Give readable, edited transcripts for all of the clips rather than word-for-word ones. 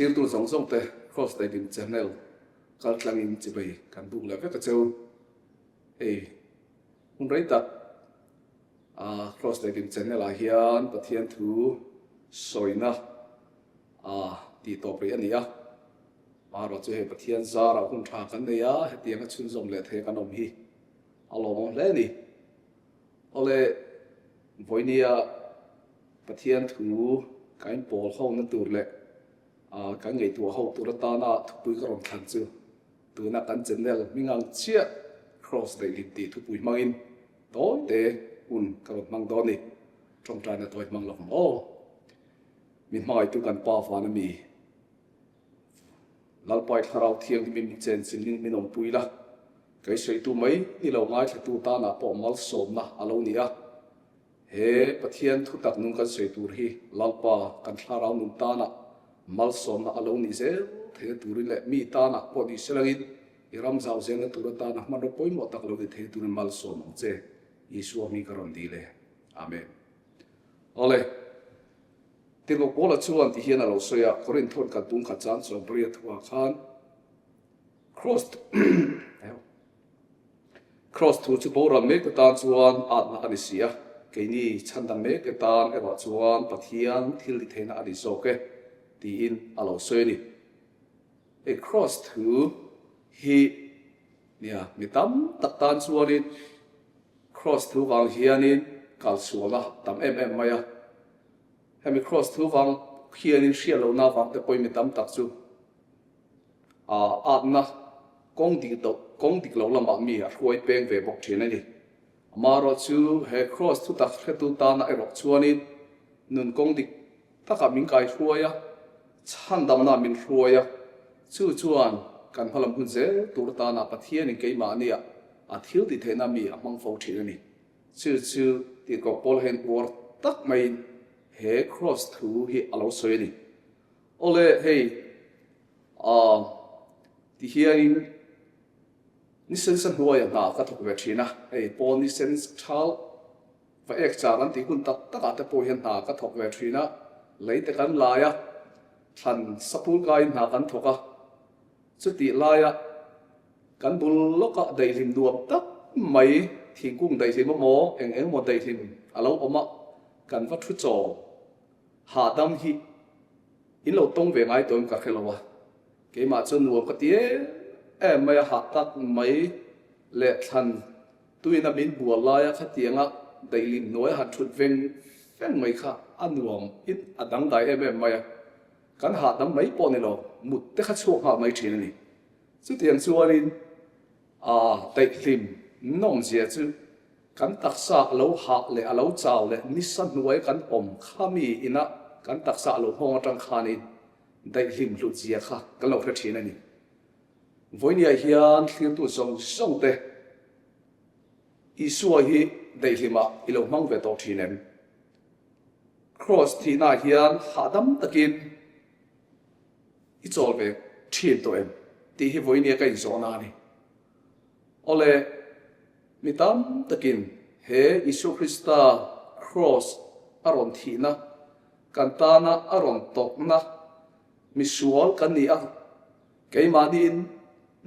Thlirtu zawng zawng te Kross Daihlim Channel kaltlangin chibai kan buk leh vek a cheu. Hei hun rei tak Kross Daihlim Channel ah hian Pathian thu sawina tih tawp rih a ni a. Amaherawhchu hei Pathian zarah hun tha kan nei a, hetianga chhunzawm leh thei kan awm hi a lawmawm hle a ni. Awle, vawinia Pathian thu ka inpawl hona tur leh kan ngaihtuah ho tur atana thupui ka rawn thlan chu tuna kan channel hming ang chiah Kraws Daihlim tih thupui hmangin tawite hun ka rawn hmang dawn a ni. Tawngtaina tawi hmang lo ang aw. Mi hmangaihtu kan Pa van a mi. Lalpai Thlarau Thianghlimin min chenchilhin min awmpui la, kei sawitu mai ni lo ngaithlatu tanah pawh malsawmna a lo ni a. He Pathian thutak nung kan sawi tur hi Lalpa kan Thlarau nun tanah malsawmna a lo nih zel theihna turin leh mi tanah pawh ni selangin i ram zau zelna tur atana hmanraw pawimawh tak lo ni thei turin malsawm ang che. Isua hming ka rawn dil e. Amen. Awle. Tirhkoh Paula chuan ti hian a lo sawi a, Korinth thawn khat bung khat chan chuan Bria thuah khan Kraws Kraws thu chu boral mekte tan chuan atna a ni si a, keini chhandam mekte tan erawh chuan Pathian thil ti theihna a ni zawk e, tiin a lo sawi a ni. Hei Kraws thu hi nia mi tam tak tan chuanin Kraws thu vang hianin kalsualna tam em em mai a. Hemi Kraws thu vang hianin hriat lohna vang te pawhin mi tam tak chu atna kawng dik loh kawng dik loh lamah mi a hruai peng ve bawk thin a ni. Amaherawh chu he Kraws thu tak hretu tana erawh chuanin nun kawng dik takah min kaihruai a, chhandamna min hruai a, chu chuan kan hmalam hun zel tur atana Pathianin keimahnia a thil tih theihna mi a hmang fo thin a ni. Chu chu tirhkoh Paul hian uar tak maiin he Kraws thu hi a lo sawi a ni. Awle, hei aah ti hianin ni sensa hnuaia hna ka thawk ve thin a, hei Paul ni sens thal va ek char an tih hun tak takah te pawh hian hna ka thawk ve thin a, lei te kan lai a, thlan sapul kaiin hna kan thawk a, chutih laia Kan bul lawkah daihlim nuam tak mai, thingkung daihlim emaw eng eng emaw daihlim a lo awm a, kan va thu chaw hahdam hi in lo tawng ve ngai tawh em ka hre lo a, keimah chu nuam ka ti em em mai a, hah tak mai leh thlan tuina min bual laia khatianga daihlim hnuaia han thut veng veng mai kha a nuam in a dangdai em em mai a, kan hahdam mai pawh ni lo, mut te kha chhuak nghal mai thin a ni. Chutiang chuanin a daihhlim nawmzia chu kan taksa a lo hah leh a lo chau leh nisa hnuai kan awm khami ina kan taksa a lo nghawng atang khanin daihhlim hlutzia kha kan lo hre thin a ni. Vawinia hian thlirtu zawng zawng te Isua hi daihhlimah i lo hmang ve tawh thin em? Kraws thihnaah hian hahdam takin I chawl ve thin tawh em? tih hi vawinia ka inzawhna a ni. Awle, mi tam takin he Isua Krista Kraws a rawn thihna, kan tana a rawn tawpna misual kan ni a, keimahniin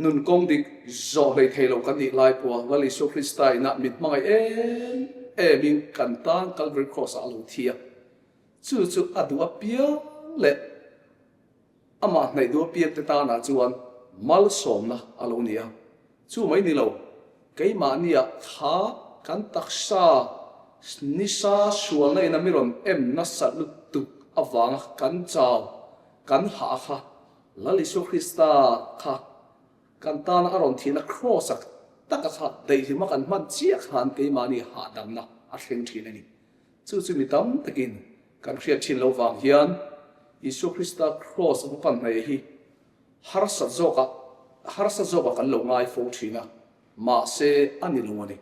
nun kawng dik zawh hlei thei lo kan nih lai pawha Lal Isua Krista inah min hmangaih em emin kan tan Calvary Cross-ah a lo thi a. Chu chu a duh apiang leh amah hnaih duh apiangte tanah chuan malsawmna a lo ni a. Chu mai ni lo, keimahniah kha kan taksa nisa sualna in a mi rawn em nasat lutuk avanga kan chau, kan hah kha Lal Isua Krista kha kan tana a rawn thihna kraws-a taka kha daihlim a kan hman chiah khan keimahni hahdamna a thleng thin a ni. Chu chu mi tam takin kan hriat thin lo vang hian Isua Krista kraws a pan hnaih hi harsat zawkah harsa zawkah kan lo ngai fo thin a, mahse a ni lo a ni.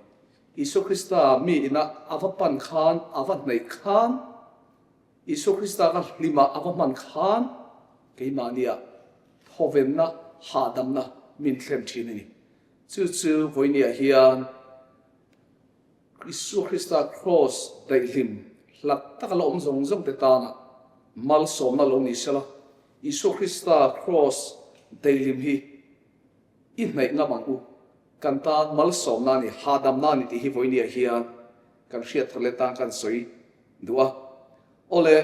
Isua Krista mi ina a va pan khan, a va hnaih khan, Isua Krista ka hlimah a va hman khan keimahnia thawvenna, hahdamna min thlen thin a ni. Chu chu vawinia hian Isua Krista Kraws daihlim hlat taka la awm zawng zawng te tana malsawmna lo ni sela. Isua Krista Kraws daihlim hi i hnaih ngam ang u. Kan tan malsawmna a ni, hahdamna a ni tih hi vawinia hian kan hriat thar leh tan kan sawi duh a. Awle,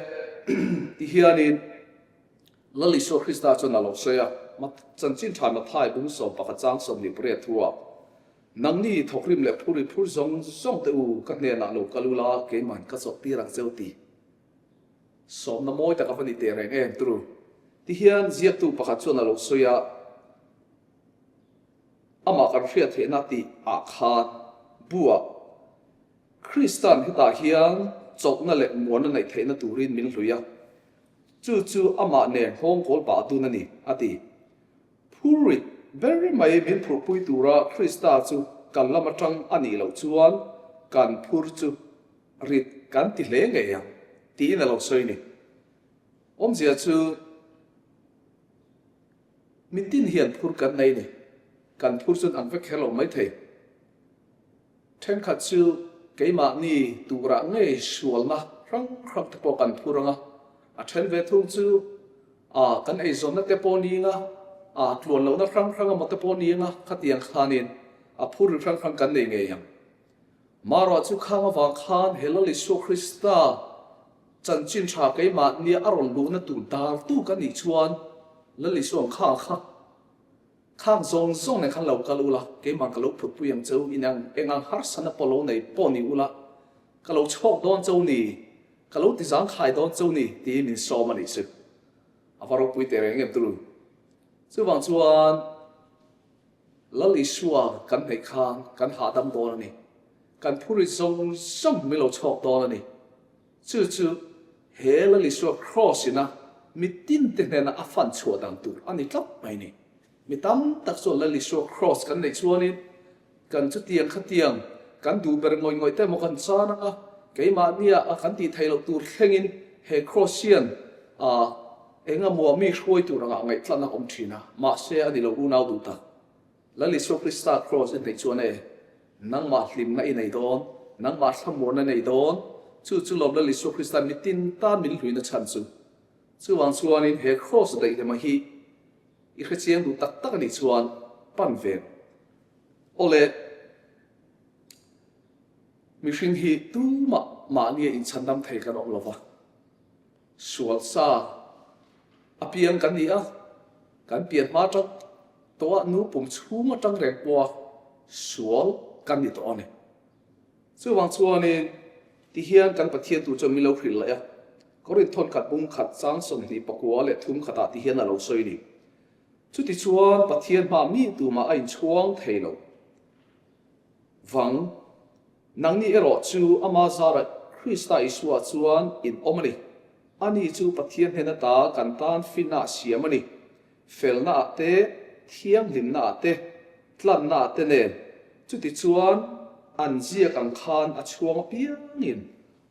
ti hianin Lal Isua Krista chuan a lo sawi a, Chanchin tha Mathai bung 11 chang 28 thu-ah, Nangni thawkrim leh phur i phur zawng zawng te u, ka hnenah lo kal ula, keiman ka chawlh tir ang cheu ti. Sawmna mawi tak a va ni teh reng em turu. Tihian ziaktu pakhat chuan a lo sawi a, Amah kan hriat theihna tih ah khan bu-ah Krista'n hetah hian chawlhna leh muanna neih theihna turin min hlui a, chu chu amah nen nghawngkawl pah dun a ni, a ti. Phurrit ber mai min phurhpui tura Krista chu kan lam atang a nih loh chuan kan phur chu rit kan ti hle ngei ang, tiin a lo sawi a ni. Awmzia chu. Mitin hian phur kan nei ni. Kan phur chuan ang vek kher lo maithei. Thenkhat chu keimahni turah ngei sualna hrang hrang te pawh kan phur ang a, a then ve thung chu a kan eizawnna te pawh ni anga, a tluan lohna hrang hrang emaw te pawh ni anga, khatiang khanin a phur ri hrang hrang kan nei ngei ang. Marawh chu khang avang khan he Lal Isua Krista chanchin tha keimahnia a rawn luhna tur dartu ka nih chuan Lal Isua'n khang kha khang zawng zawng nen khan lo kal ula, keimah ka lo phutpui ang cheu, in ang eng ang harsatna pawh lo nei pawh ni ula, ka lo chhawk dawn cheu ni, ka lo tizangkhai dawn cheu ni tiin min sawm a nih chu. A va ropui teh reng em turu. Chuvang chuan. Lal Isua kan hneih khan kan hahdam dawn a ni. Kan phurrit zawng zawng min lo chhawk dawn a ni. Chu chu he Lal Isua Kraws ina mitin te hnena a fan chhuah dan tur a ni tlat mai ni. Mi tam tak chuan Lal Isua Kraws kan neih chuanin kan chutiang khatiang kan duh ber ngawih ngawih te emaw kan chan ang a, keimahnia a kan tih theih loh tur thlengin he Kraws hian a Engemaw mi hruai tur angah ngaihtlatna awm thin a, mahse a ni lo unau duh tak. Lal Isua Krista Kraws i hneih chuan e, nangmah hlimna i nei dawn, nangmah thlamuarna i nei dawn, chu chu lawm Lal Isua Krista mitin tan min hluina chhan chu. Chuvang chuanin he Kraws daihlema hi i hrechiang duh tak tak a nih chuan pan ve awle. Mihring hi tumah mahnia inchhandam thei kan awm lova. Sual sa a piang kan ni a, kan pian hma atang tawh a nu pum chhung atang reng pawha sual kan ni tawh a ni. Chuvang chuanin tihian kan Pathian tur chuan min lo hrilh leh a, Korinth thawn khat bung khat chang 24 leh thum khatah tihian a lo sawi a ni. Chutichuan Pathian hma mi tumah a inchhuang thei lo vang. Nangni erawh chu ama zara Krista Isua chuan in awm a ni. Ani chu Pathian hnen ata kan tan finna a siam a ni. Felna ah te, thianghlimna ah te, tlanna ah te nen. Chutichuan an ziak ang khan a chhuang apiangin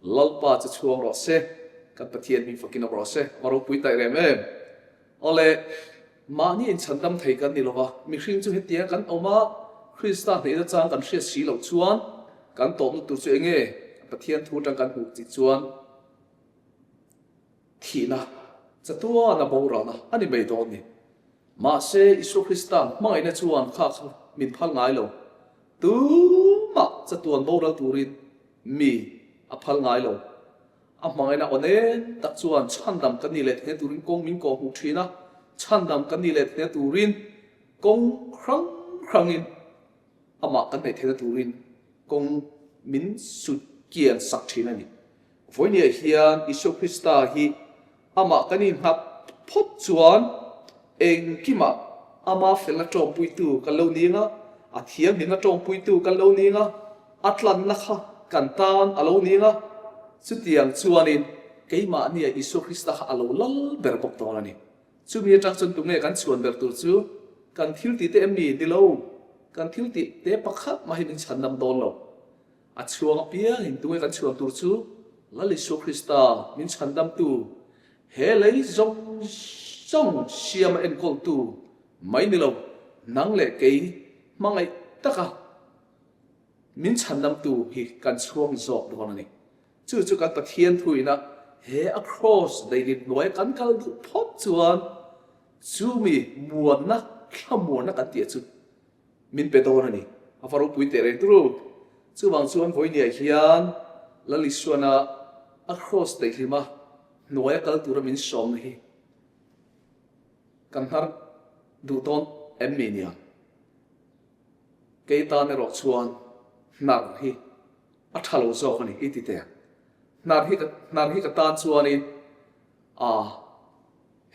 Lalpa chu chhuang rawh se, kan Pathian hming fakin awm rawh se. A ropui taih rem em? Awle, mahni inchhandam thei kan ni lo va, mihring chu hetiang kan awm a, Krista hneihna chang kan hriat si loh chuan kan tawpna tur chu enge? Pathian thu atang kan hmuh chih chuan thihna, chatuana boralna a ni mai dawn ni. Mahse, Isua Krista hmangaihna chuan kha kha min phal ngai lo. Tumah chatuan boral turin mi a phal ngai lo. A hmangaihna aw nen tak chuan chhandam kan nih leh thei turin kawng min kawh hmuh thin a, chhandam kan nih leh thei turin kawng hrang hrangin amah kan hnaih theihna turin kawng min sut kian sak thin a ni. Vawinia hian Isua Krista hi amah kan innghat phawt chuan engkimah ama felna tawngpuitu kan lo ni ang a, a thianghlimna tawngpuitu kan lo ni ang a, A tlanna kha kan tan a lo ni ang a, chutiang chuanin keimahnia Isua Krista kha a lo lal ber bawk dawn a ni. Chumi atang chuan tunge kan chhuan ber tur chu kan thil tih te em ni? Ni lo, kan thil tih te pakhat mah hi min chhan dam dawn lo. A chhuang apiangin tunge kan chhuan tur chu Lal Isua Krista min chhan damtu, he lei zawng zawng siama enkawltu mai ni lo, nang leh kei hmangaih taka Min chhandamtu hi kan chhuang zawk dawn a ni. Chu chu kan Pathian thuina he a Kraws daihlim hnuaia kan kal duh phawt chuan. Chu mi muanna, thlamuanna kan tih chu min pe dawn a ni. A va ropui teh reng turu. Chuvang chuan vawinia hian Lal Isuana a kraws teihlima hnuaia kal tura min sawmna hi kan hnar duh dawn em mi nia? Kei tan erawh chuan hnar hi a tha lo zawk a ni i ti teh. Hnar hi hnar hi ka tan chuanin a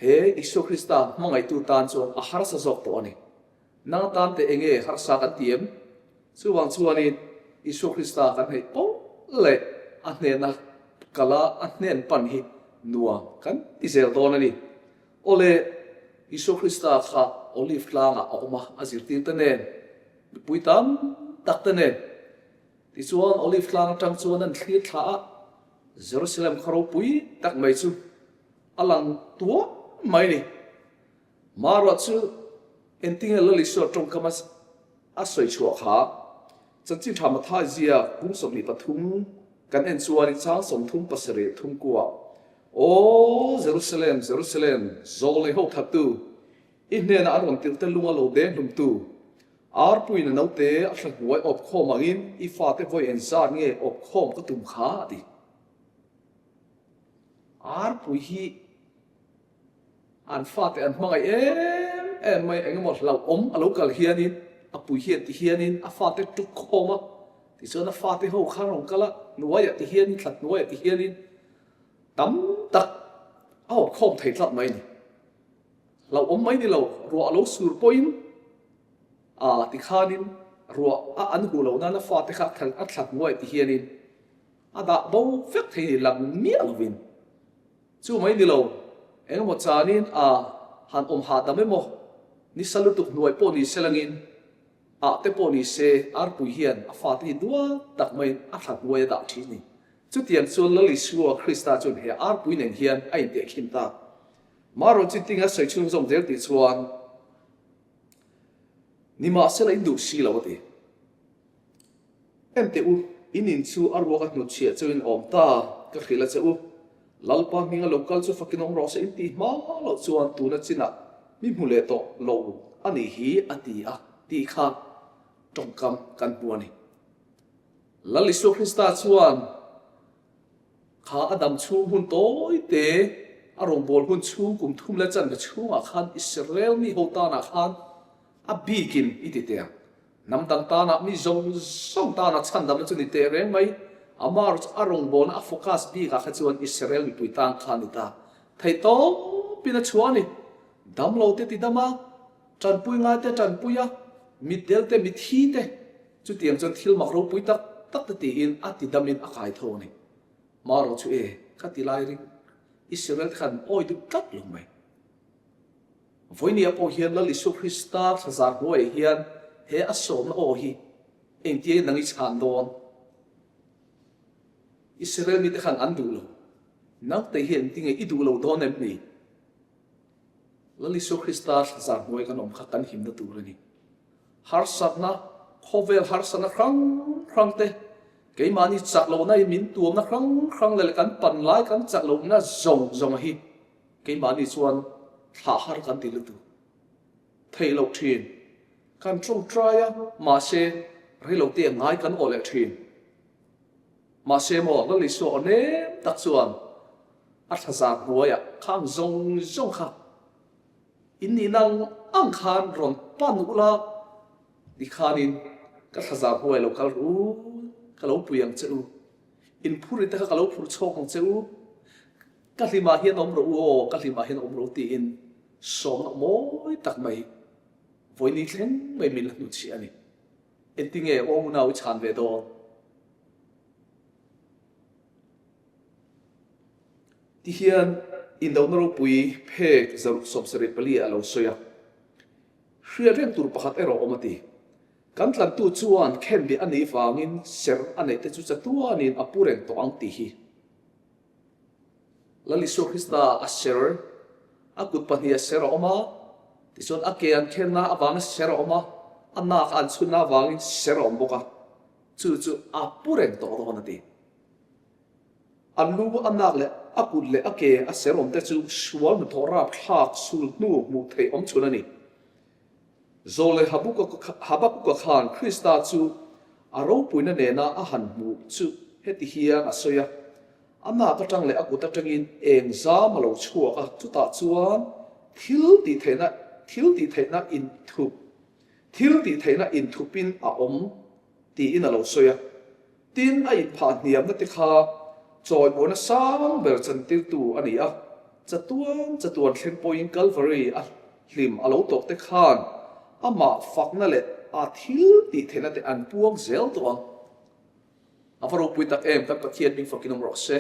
he Isua Krista hmangaihtu tan chuan a harsa zawk tawh a ni. Nang tan teh enge harsa kan ti em? Chuvang chuanin Isua Krista kan hneih poh leh a hnena kala a hnen pan hi nuam kan ti zel dawn a ni. Awle, Isua Krista kha Olive tlangah a awm a, a zirtirte nen, mipui tam tak te nen. Tichuan, Olive tlang atang chuan an thlir thla a, Jerusalem khaw ropui tak mai chu a lang tuam mai ni. Maruah chu engtinge Lal Isua tawngkam a sawi chhuah kha? Chanchin tha Mathai ziak kum 23 kan en chuanin chang 37 thum kuah, Aw Jerusalem, Jerusalem, zawlei ho thattu, i hnenah an rawn tirhte lung a lo deng hlumtu, arpuiin a naute a thla hnuai awp khawm angin i fate vawi engzat nge awp khawm ka tum kha? a ti. Arpui hi An fate an hmangaih em em mai, eng emaw hlauhawm a lo kal hianin a pui hian ti hianin a fate tuk khawm a, tichuan a fate ho kha rawn kal a, hnuaiah ti hianin thla hnuaiah ti hianin tam tak a awp khawm thei tlat mai a ni. Hlauhawm mai ni lo, ruah a lo sur pawhin a tikhanin ruah a an huh loh nan a fate kha a thla hnuaiah ti hianin a dah bo vek thei a ni, lang miah lovin. Chu mai ni lo, engemaw chanin a han awm hahdam emaw, nisa lutuk hnuai pawh ni se langin, ah te pawh ni se, arpui hian a fate hi duat tak maiin a thla hnuai a dah thin ni. Chutiang chuan Lal Isua Krista chuan he arpui nen hian a intehkhin ta. Marawh chi tinga sawi chhunzawm zel tih chuan, Nimahsela in duh si lo a ti. Enteh u, in in chu a ruak a hnutchhiah cheu in awm ta, ka hrilh a che u. Lalpa hminga lo kal chu fakin awm rawh se in tih hma loh chuan tuna chinah mi hmu leh tawh lo a nih hi a ti a tih kha tawngkam kan hmu a ni. Lal Isua Krista chuan kha a dam chhung hun tawi te, a rawngbâwl hun chhung kum thum leh chanve chhungah khan Israel mi ho tanah khan a bikin i ti teh ang. Hnam dang tanah mi zawng zawng tana chhandamna chu ni teh reng mai. Amar chu a rawngbawlna a focus bikah kha chuan Israel mipui tan kha a ni ta. Theih tawpin a chhuah a ni. Damlo te ti dam a, tanpui ngai te tanpui a, mitdel te mithi te chutiang chuan thil mak ropui tak tak te tiin a ti damin a kai tho a ni. Marawh chu e, ka ti lai ring Israel te khan awi duh tlat lo mai. Vawinia pawh hian Lal Isua Krista thlazar hnuaiah hian he a sawmna aw hi engtiangin nang i chhan dawn? Israel mite khan an duh lo. Nangte hian engtinge i duh lo dawn em ni? Lal Isua Krista thlazar hnuai kan awm kha kan himna tur a ni. Harsatna, khawvel harsatna hrang hrang te, keimahni chak lohna in min tuamna hrang hrang leh kan pan lai kan chak lohna zawng zawng hi Keimahni chuan thlah har kan ti lutuk theih loh thin. Kan tawngtai a, mahse reilote a ngai kan aw leh thin. Mahse maw Lal Isua aw nem tak chuan a thlazar hnuaiah khang zawng zawng kha in nihna ang ang khan rawn pan ula tikhanin ka thlazar hnuai lo kal ru, ka lo pui ang che u, in phur ite kha ka lo phur chhawk ang che u. Ka hlimah hian awm rawh u aw, ka hlimah hian awm rawh u tiin sawmna mawi tak mai vawini thleng mai min la hnuchhiah a ni. Engtinge aw unau i chhan ve dawn? Tihian indona ropui phek zaruk 74 ah a lo sawi a, hriat reng tur pakhat erawh awm a ti. Kan tlantu chuan khenbeh a nih vangin ser a neih te chu chatuanin a pu reng tawh ang tih hi. Lal Isua Krista a ser, a kut pahnih a ser a awm a, tichuan a ke an khenna avanga ser a awm a, a nak a an chhunna avangin ser a awm bawk a, chu chu a pu reng tawh dawn a ti. A lu a nak leh a kut leh a ke a ser awm te chu sual hnathawh rapthlak sul hnu hmuh theih awm chhun a ni. Zawlei Habakuka khan Krista chu a ropuina nena a han hmuh chu heti hian a sawi a, A nak atang leh a kut atangin eng zam a lo chhuak a, chutah chuan thil tihtheihna thil tihtheihna inthup thil tihtheihna inthupin a awm tiin a lo sawi a. Tin, a inphah hniamna te kha chawimawina sang ber chantirtu a ni a, chatuan chatuan thleng pawhin Kalvari a hlim a lo tawk te khan amah fakna leh a thil tih theihna te an puang zel tawh ang. A va ropui tak em, kan Pathian hming fakin awm rawh se.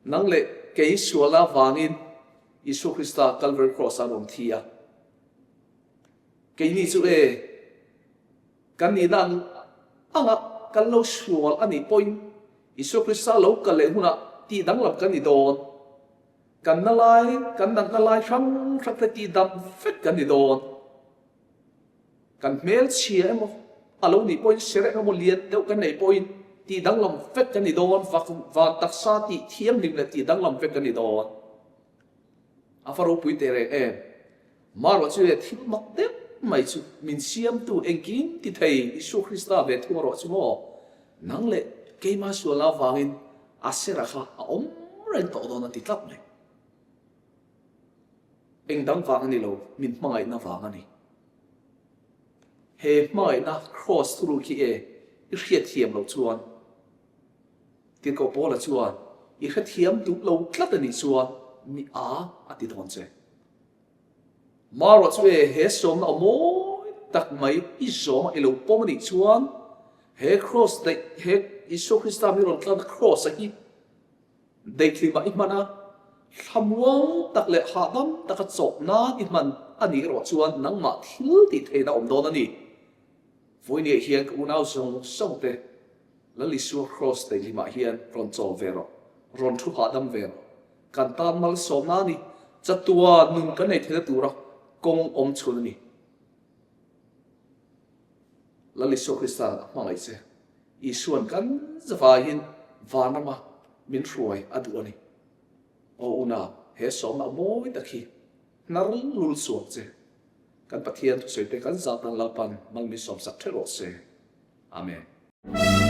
Nang leh kei sualna avangin Isua Krista Kalvari Kraws-ah an rawn thi a. Keini chu e, Kan nihna ang anga kan lo sual a nih pawhin Isua Krista lo kal leh hunah tih danglam kan ni dawn. Kan na lai, kan natna lai hrang hrang te tih dam vek kan ni dawn. Kan hmelchhia emaw a lo nih pawhin serek emaw lian deuh kan neih pawhin tih danglam vek kan ni dawn, van taksa tih thianghlim leh tih danglam vek kan ni dawn. A va ropui teh reng em? Marawh chu he thil mak deuh mai chu min siamtu engkim ti thei Isua Krista ve thung erawh chu maw? Nang leh keima sualna avangin a sera kha a awm reng tawh dawn a ti tlat mai. Eng dang vang a ni lo, min hmangaihna vang a ni. He hmangaihna kraws thuruk hi e i hriatthiam loh chuan Tirhkoh Paula chuan i hrethiam duh lo tlat a nih chuan mi a a ti dawn che. Marawh chu e, he sawmna aw mawi tak mai i zawma i lo pawm a nih chuan he kraws daih, he Isua Krista mi rawn tlanna kraws-a hi daihthlimah i hman a, thlamuang tak leh hahdam taka chawp nan i hman a nih erawh chuan nangmah thil tih theihna awm dawn a ni. Vawinia hian ka unau zawng zawng te Lal Isua Kraws daihlimah hian rawn chawl ve rawh, rawn thu hahdam ve rawh. Kan tan malsawmna a ni, chatua nun kan nei theihna tura kawng awm chhun a ni. Lal Isua Krista'n a hmangaih che. Isua'n kan zavaiin vanrama min hruai a duh a ni. Aw unau, he sawmna mawi tak hi hnar lul suak che. Kan Pathian thusawi te kan zat nan Lalpan mal min sawmsak ṭheuh rawh se. Amen.